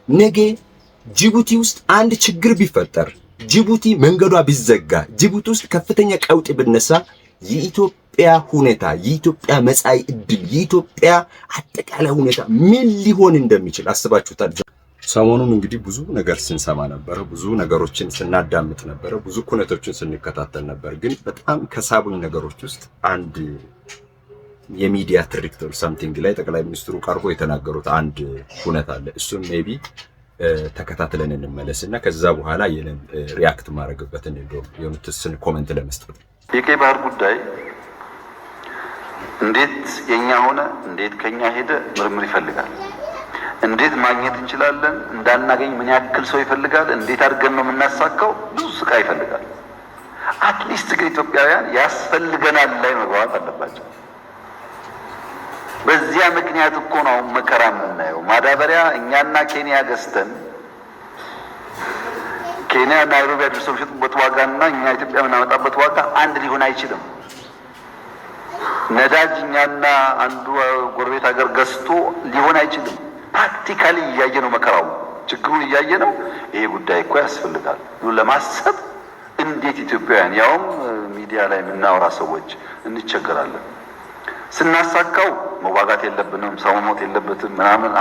ነገ ጅቡቲ ውስጥ አንድ ችግር ቢፈጠር፣ ጅቡቲ መንገዷ ቢዘጋ፣ ጅቡቲ ውስጥ ከፍተኛ ቀውጢ ቢነሳ የኢትዮጵያ ሁኔታ፣ የኢትዮጵያ መጻኢ ዕድል፣ የኢትዮጵያ አጠቃላይ ሁኔታ ምን ሊሆን እንደሚችል አስባችሁታል? ሰሞኑን እንግዲህ ብዙ ነገር ስንሰማ ነበረ፣ ብዙ ነገሮችን ስናዳምጥ ነበረ፣ ብዙ ኩነቶችን ስንከታተል ነበር። ግን በጣም ከሳቡኝ ነገሮች ውስጥ አንድ የሚዲያ ትርክት or something ላይ ጠቅላይ ሚኒስትሩ ቀርቦ የተናገሩት አንድ ሁነት አለ። እሱን maybe ተከታትለን እንመለስ እና ከዛ በኋላ የኔን react ማድረግበትን የሆኑትን comment ለመስጠት። የቀይ ባህር ጉዳይ እንዴት የኛ ሆነ፣ እንዴት ከኛ ሄደ፣ ምርምር ይፈልጋል። እንዴት ማግኘት እንችላለን፣ እንዳናገኝ ምን ያክል ሰው ይፈልጋል፣ እንዴት አድርገን ነው የምናሳካው፣ ብዙ ስቃይ ይፈልጋል። At least ግን ኢትዮጵያውያን ያስፈልገናል ላይ መግባባት አለባቸው። በዚያ ምክንያት እኮ ነው አሁን መከራ የምናየው። ማዳበሪያ እኛና ኬንያ ገዝተን ኬንያ ናይሮቢ አድርሰው የሚሸጡበት ዋጋና እኛ ኢትዮጵያ የምናመጣበት ዋጋ አንድ ሊሆን አይችልም። ነዳጅ እኛና አንዱ ጎረቤት ሀገር ገዝቶ ሊሆን አይችልም። Practically እያየ ነው መከራው፣ ችግሩን እያየ ነው። ይሄ ጉዳይ እኮ ያስፈልጋል ብሎ ለማሰብ እንዴት ኢትዮጵያውያን ያውም ሚዲያ ላይ የምናወራ ሰዎች እንቸገራለን? ስናሳካው መዋጋት የለብንም፣ ሰው መሞት የለበትም ምናምን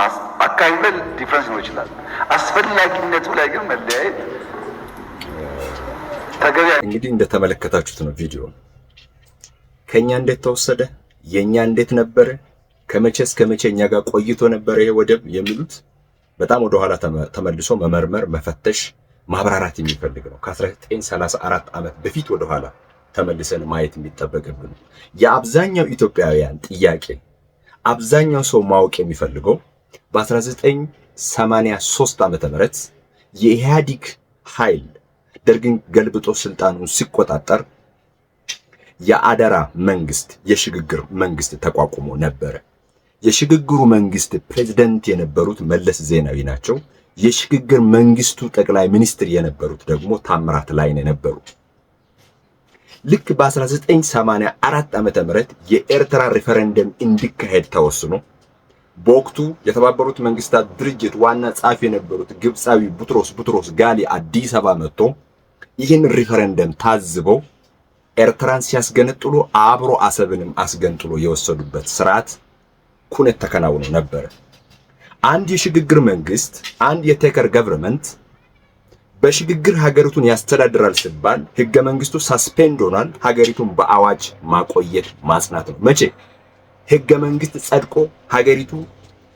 አካባቢ ላይ difference ሊኖር ይችላል። አስፈላጊነቱ ላይ ግን መለያየት ተገቢ። እንግዲህ እንደተመለከታችሁት ነው ቪዲዮ። ከኛ እንዴት ተወሰደ፣ የኛ እንዴት ነበረ፣ ከመቼ እስከ መቼ እኛ ጋር ቆይቶ ነበረ ይሄ ወደብ የሚሉት በጣም ወደኋላ ተመልሶ መመርመር፣ መፈተሽ፣ ማብራራት የሚፈልግ ነው። ከ1934 ዓመት በፊት ወደኋላ ተመልሰን ማየት የሚጠበቅብን የአብዛኛው ኢትዮጵያውያን ጥያቄ፣ አብዛኛው ሰው ማወቅ የሚፈልገው በ1983 ዓመተ ምህረት የኢህአዲግ ኃይል ደርግን ገልብጦ ስልጣኑን ሲቆጣጠር የአደራ መንግስት፣ የሽግግር መንግስት ተቋቁሞ ነበረ። የሽግግሩ መንግስት ፕሬዝደንት የነበሩት መለስ ዜናዊ ናቸው። የሽግግር መንግስቱ ጠቅላይ ሚኒስትር የነበሩት ደግሞ ታምራት ላይኔ ነበሩ። ልክ በ1984 ዓ.ም. የኤርትራ ሪፈረንደም እንዲካሄድ ተወስኖ በወቅቱ የተባበሩት መንግስታት ድርጅት ዋና ጸሐፊ የነበሩት ግብፃዊ ቡትሮስ ቡትሮስ ጋሊ አዲስ አበባ መጥቶ ይህን ሪፈረንደም ታዝበው ኤርትራን ሲያስገነጥሉ አብሮ አሰብንም አስገንጥሎ የወሰዱበት ስርዓት ኩነት ተከናውኖ ነበረ። አንድ የሽግግር መንግስት፣ አንድ የ caretaker government በሽግግር ሀገሪቱን ያስተዳድራል ሲባል ህገ መንግስቱ suspend ሆኗል። ሀገሪቱን በአዋጅ ማቆየት ማጽናት ነው። መቼ ህገ መንግስት ጸድቆ ሀገሪቱ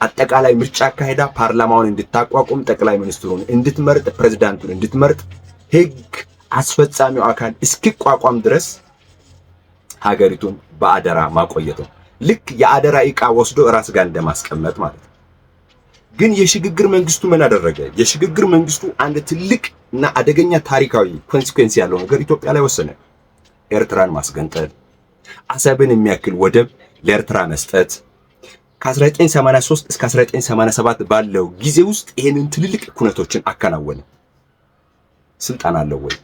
አጠቃላይ ምርጫ አካሄዳ ፓርላማውን እንድታቋቁም፣ ጠቅላይ ሚኒስትሩን እንድትመርጥ፣ ፕሬዝዳንቱን እንድትመርጥ፣ ህግ አስፈጻሚው አካል እስኪቋቋም ድረስ ሀገሪቱን በአደራ ማቆየት ነው። ልክ የአደራ ዕቃ ወስዶ ራስ ጋር እንደማስቀመጥ ማለት ነው። ግን የሽግግር መንግስቱ ምን አደረገ? የሽግግር መንግስቱ አንድ ትልቅ እና አደገኛ ታሪካዊ consequence ያለው ነገር ኢትዮጵያ ላይ ወሰነ። ኤርትራን ማስገንጠል፣ አሰብን የሚያክል ወደብ ለኤርትራ መስጠት። ከ1983 እስከ 1987 ባለው ጊዜ ውስጥ ይሄንን ትልልቅ ኩነቶችን አከናወነ። ስልጣን አለው ወይ?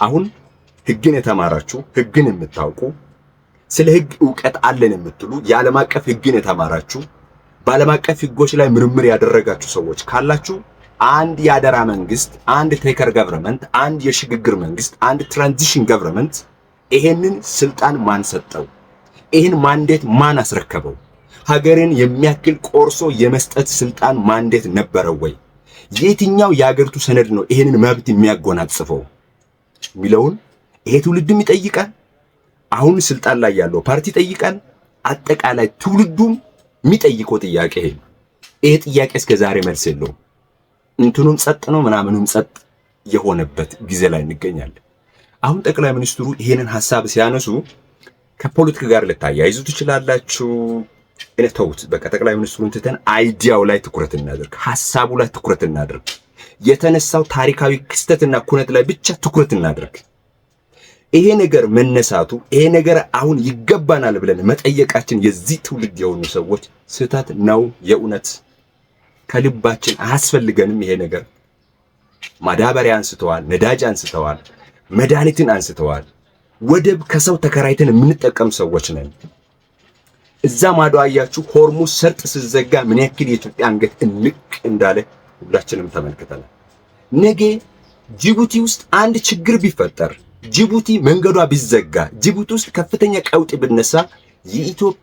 አሁን ህግን የተማራችሁ፣ ህግን የምታውቁ፣ ስለ ህግ እውቀት አለን የምትሉ፣ የዓለም አቀፍ ህግን የተማራችሁ፣ በዓለም አቀፍ ህጎች ላይ ምርምር ያደረጋችሁ ሰዎች ካላችሁ አንድ የአደራ መንግስት፣ አንድ caretaker government፣ አንድ የሽግግር መንግስት፣ አንድ transition government ይሄንን ስልጣን ማን ሰጠው? ይህን mandate ማን አስረከበው? ሀገርን የሚያክል ቆርሶ የመስጠት ስልጣን mandate ነበረው ወይ? የትኛው የሀገሪቱ ሰነድ ነው ይሄንን መብት የሚያጎናጽፈው የሚለውን ይሄ ትውልድም ይጠይቃል። አሁን ስልጣን ላይ ያለው ፓርቲ ይጠይቃል። አጠቃላይ ትውልዱም የሚጠይቀው ጥያቄ ይሄ ነው። ይሄ ጥያቄ እስከ ዛሬ መልስ የለውም። እንትኑም ጸጥ ነው፣ ምናምኑም ጸጥ የሆነበት ጊዜ ላይ እንገኛለን። አሁን ጠቅላይ ሚኒስትሩ ይሄንን ሐሳብ ሲያነሱ ከፖለቲካ ጋር ልታያይዙ ትችላላችሁ። እኔ ተውት፣ በቃ ጠቅላይ ሚኒስትሩን ትተን idea ው ላይ ትኩረት እናድርግ፣ ሐሳቡ ላይ ትኩረት እናድርግ። የተነሳው ታሪካዊ ክስተትና ኩነት ላይ ብቻ ትኩረት እናድርግ። ይሄ ነገር መነሳቱ፣ ይሄ ነገር አሁን ይገባናል ብለን መጠየቃችን የዚህ ትውልድ የሆኑ ሰዎች ስህተት ነው። የእውነት ከልባችን አያስፈልገንም ይሄ ነገር። ማዳበሪያ አንስተዋል፣ ነዳጅ አንስተዋል፣ መድኃኒትን አንስተዋል። ወደብ ከሰው ተከራይተን የምንጠቀም ሰዎች ነን። እዛ ማዶ አያችሁ፣ ሆርሙዝ ሰርጥ ሲዘጋ ምን ያክል የኢትዮጵያ አንገት እንቅ እንዳለ ሁላችንም ተመልክተናል። ነገ ጅቡቲ ውስጥ አንድ ችግር ቢፈጠር፣ ጅቡቲ መንገዷ ቢዘጋ፣ ጅቡቲ ውስጥ ከፍተኛ ቀውጢ ቢነሳ የኢትዮጵያ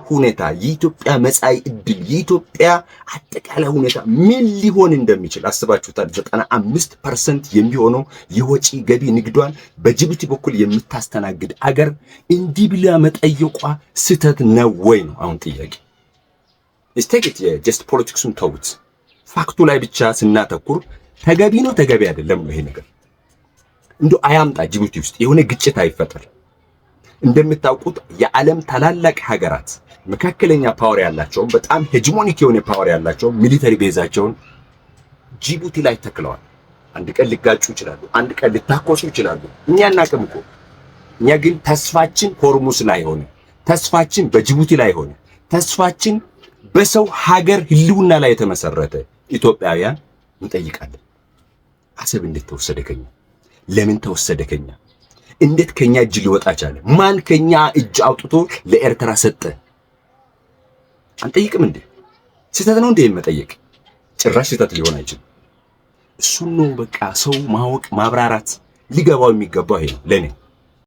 ሁኔታ፣ የኢትዮጵያ መጻኢ ዕድል፣ የኢትዮጵያ አጠቃላይ ሁኔታ ምን ሊሆን እንደሚችል አስባችሁታል? 95% የሚሆነው የወጪ ገቢ ንግዷን በጅቡቲ በኩል የምታስተናግድ አገር እንዲህ ብላ መጠየቋ ስህተት ነው ወይ ነው አሁን ጥያቄ። Let's take it, just politics ኡን ተውት። Fact ኡ ላይ ብቻ ስናተኩር ተገቢ ነው ተገቢ አይደለም ነው ይሄ ነገር። እንደው አያምጣ፣ ጅቡቲ ውስጥ የሆነ ግጭት አይፈጠር። እንደምታውቁት የዓለም ታላላቅ ሀገራት መካከለኛ power ያላቸው፣ በጣም hegemonic የሆነ power ያላቸው military base ኣቸውን ጅቡቲ ላይ ተክለዋል። አንድ ቀን ሊጋጩ ይችላሉ። አንድ ቀን ሊታኮሱ ይችላሉ። እኛ አናቅም እኮ። እኛ ግን ተስፋችን ሆርሙስ ላይ ሆነ፣ ተስፋችን በጅቡቲ ላይ ሆነ፣ ተስፋችን በሰው ሀገር ህልውና ላይ የተመሰረተ ኢትዮጵያውያን እንጠይቃለን። አሰብ እንዴት ተወሰደ ከኛ? ለምን ተወሰደ ከኛ? እንዴት ከኛ እጅ ሊወጣ ቻለ? ማን ከኛ እጅ አውጥቶ ለኤርትራ ሰጠ? አንጠይቅም እንዴ? ስህተት ነው እንዴ መጠየቅ? ጭራሽ ስህተት ሊሆን አይችልም። እሱን ነው በቃ ሰው ማወቅ፣ ማብራራት፣ ሊገባው የሚገባው ይሄ ነው ለኔ።